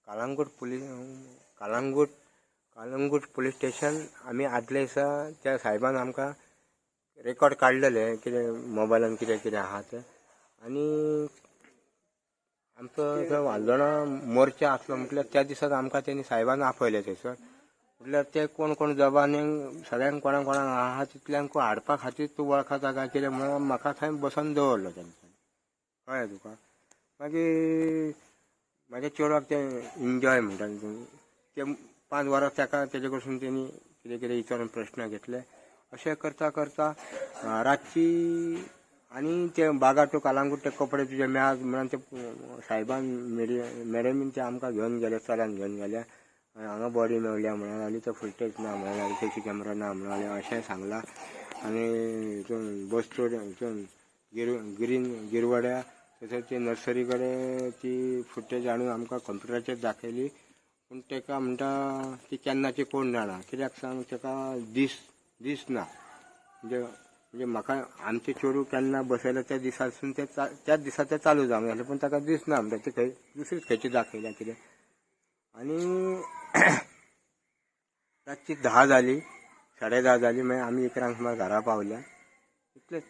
Calangute police Calangute Calangute police station आमी आदले दिसा त्या सायबान आमकां रेकॉर्ड काडलेले कितें मोबायलान कितें कितें आहा तें. आनी आमचो थंय वालदोणा मोर्चा आसलो म्हटल्यार त्या दिसाक आमकां तेणी सायबान आपयले थंयसर. म्हटल्यार ते कोण कोण जबानी सगळ्यांक कोणा कोणाक आहा तितल्यांक हाडपा खातीर तूं वळखता काय कितें म्हणून म्हाका थंय बसोन दवरलो तेंच्यांनी. कळ्ळें तुका? मागीर म्हाज्या चेडवाक तें इंजॉय म्हणटा ते 5 वरां ताका तेजे कडसून तेणी कितें कितें विचारून प्रश्न घेतले. अशें करता करता रातची आनी ते बागा टू कालांगूट ते कपडे तुजे मेळत म्हणून ते सायबान मॅडमीन ते आमकां घेवन गेले, चल्यान घेवन गेले. हांगा बॉडी मेवल्या म्हणून लागली, ते फुटेज ना म्हणून लागली, सी सी कॅमेरा ना म्हणून लागले अशें सांगलां. आनी हितून बस स्टँड हितून गिरीन गिरवड्या तशेंच ते नर्सरी कडेन ती फुटेज हाडून आमकां कंप्युटराचेर दाखयली. पूण ताका म्हणटा ती केन्नाची कोण जाणा, कित्याक सांग ताका दीस दीस ना. म्हणजे म्हणजे म्हाका आमचे चेडूं केन्ना बसयलें त्या दिसासून ते त्याच दिसा ते चालू जावंक जालें, पूण ताका दीस ना म्हणटा ती खंय दुसरीच खंयची दाखयल्या कितें. आनी रातची 10 जाली, 10:30 जाली, मागीर आमी 11 सुमार घरा पावल्या. इतलेंच.